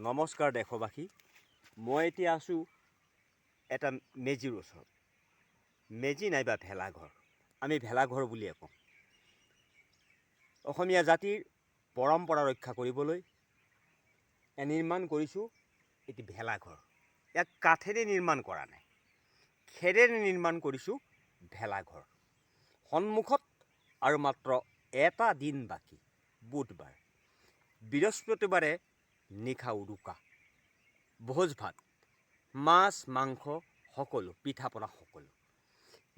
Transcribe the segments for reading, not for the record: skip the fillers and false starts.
নমস্কাৰ দেশবাসী। মই এতিয়া আছোঁ এটা মেজিৰ ওচৰত। মেজি নাইবা ভেলাঘৰ, আমি ভেলাঘৰ বুলিয়ে কওঁ। অসমীয়া জাতিৰ পৰম্পৰা ৰক্ষা কৰিবলৈ নিৰ্মাণ কৰিছোঁ এটি ভেলাঘৰ। ইয়াক কাঠেৰে নিৰ্মাণ কৰা নাই, খেৰেৰে নিৰ্মাণ কৰিছোঁ ভেলাঘৰ। সন্মুখত আৰু মাত্ৰ এটা দিন বাকী, বুধবাৰ। বৃহস্পতিবাৰে নিশা উৰুকা, ভোজ ভাত, মাছ মাংস সকলো, পিঠা পনা সকলো,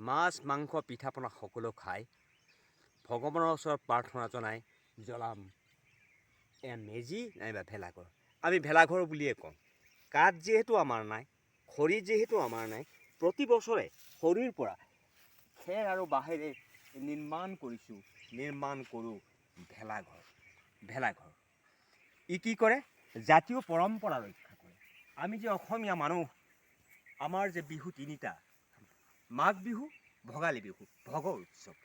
মাছ মাংস পিঠা পনা সকলো খাই ভগৱানৰ ওচৰত প্ৰাৰ্থনা জনাই জ্বলাম এয়া মেজি নাইবা ভেলাঘৰ। আমি ভেলাঘৰ বুলিয়ে কওঁ। কাঠ যিহেতু আমাৰ নাই, খৰি যিহেতু আমাৰ নাই, প্ৰতি বছৰে খৰিৰ পৰা খেৰ আৰু বাঁহেৰে নিৰ্মাণ কৰিছোঁ, নিৰ্মাণ কৰোঁ ভেলাঘৰ। ভেলাঘৰ ই কি কৰে? জাতীয় পৰম্পৰা ৰক্ষা কৰে। আমি যে অসমীয়া মানুহ, আমাৰ যে বিহু তিনিটা, মাঘ বিহু, ভোগালী বিহু, ভোগৰ উৎসৱ।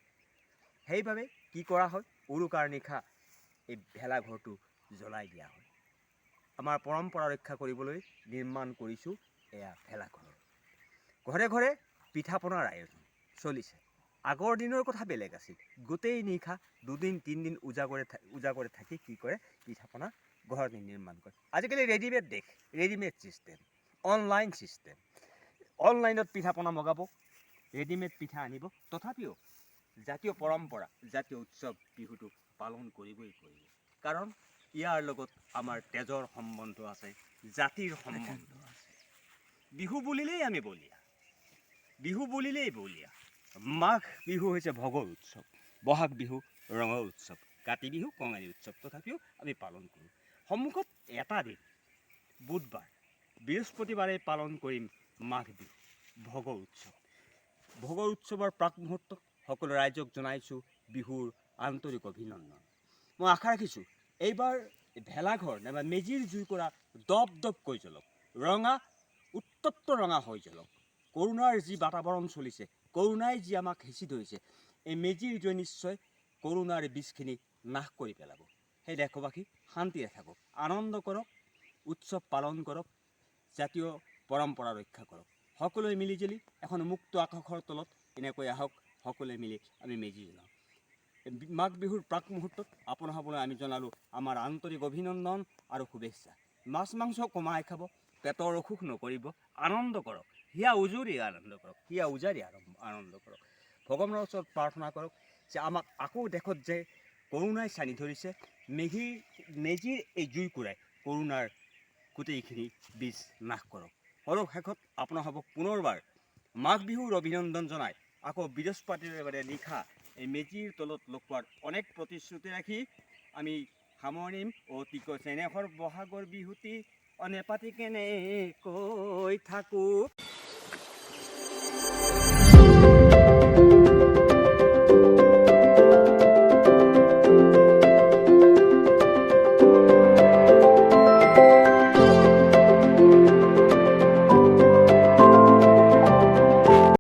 সেইবাবে কি কৰা হয়? উৰুকাৰ নিশা এই ভেলাঘৰটো জ্বলাই দিয়া হয়। আমাৰ পৰম্পৰা ৰক্ষা কৰিবলৈ নিৰ্মাণ কৰিছোঁ এয়া ভেলাঘৰ। ঘৰে ঘৰে পিঠা পনাৰ আয়োজন চলিছে। আগৰ দিনৰ কথা বেলেগ আছিল। গোটেই নিশা দুদিন তিনিদিন উজাগৰে থাকি কি কৰে? পিঠা পনা ঘৰতে নিৰ্মাণ কৰে। আজিকালি ৰেডিমেড দেশ, ৰেডিমেড ছিষ্টেম, অনলাইন ছিষ্টেম। অনলাইনত পিঠা পনা মগাব, ৰেডিমেড পিঠা আনিব। তথাপিও জাতীয় পৰম্পৰা, জাতীয় উৎসৱ বিহুটো পালন কৰিবই কৰিব, কাৰণ ইয়াৰ লগত আমাৰ তেজৰ সম্বন্ধ আছে, জাতিৰ সম্বন্ধ আছে। বিহু বুলিলেই আমি বলীয়া, বিহু বুলিলেই বলীয়া। মাঘ বিহু হৈছে ভোগৰ উৎসৱ, বহাগ বিহু ৰঙৰ উৎসৱ, কাতি বিহু কঙালী উৎসৱ। তথাপিও আমি পালন কৰোঁ। সন্মুখত এটা দিন, বুধবাৰ। বৃহস্পতিবাৰে পালন কৰিম মাঘ বিহু, ভোগৰ উৎসৱ। ভোগৰ উৎসৱৰ প্ৰাক মুহূৰ্তত সকলো ৰাইজক জনাইছোঁ বিহুৰ আন্তৰিক অভিনন্দন। মই আশা ৰাখিছোঁ, এইবাৰ ভেলাঘৰ নাইবা মেজিৰ জুইকুৰা দপ দপকৈ জ্বলক, ৰঙা, উত্তপ্ত ৰঙা হৈ জ্বলক। কৰোণাৰ যি বাতাবৰণ চলিছে, কৰোণাই যি আমাক হেঁচি ধৰিছে, এই মেজিৰ জুই নিশ্চয় কৰোণাৰ বীজখিনি নাশ কৰি পেলাব। সেই দেশবাসী, শান্তিৰে থাকক, আনন্দ কৰক, উৎসৱ পালন কৰক, জাতীয় পৰম্পৰা ৰক্ষা কৰক। সকলোৱে মিলিজুলি এখন মুক্ত আকাশৰ তলত এনেকৈ আহক, সকলোৱে মিলি আমি মেজি জ্বলাওঁ। মাঘ বিহুৰ প্ৰাক মুহূৰ্তত আপোনাসকলৈ আমি জনালোঁ আমাৰ আন্তৰিক অভিনন্দন আৰু শুভেচ্ছা। মাছ মাংস কমাই খাব, পেটৰ অসুখ নকৰিব, আনন্দ কৰক, হিয়া উজুৰি আনন্দ কৰক, হিয়া উজাৰি আনন্দ কৰক। ভগৱানৰ ওচৰত প্ৰাৰ্থনা কৰক যে আমাক আকৌ দেশত যে কৰোণাই চানি ধৰিছে, মেজিৰ এই জুইকুৰাই কৰোণাৰ গোটেইখিনি বীজ নাশ কৰক। সৰ্বশেষত আপোনাসবক পুনৰবাৰ মাঘ বিহুৰ অভিনন্দন জনাই আকৌ বৃহস্পতিবাৰে নিশা এই মেজিৰ তলত লগ পোৱাৰ অনেক প্ৰতিশ্ৰুতি ৰাখি আমি সামৰিম। অতিকৈ চেনেহৰ বহাগৰ বিহুটি অনেপাতি কেনেকৈ থাকোঁ।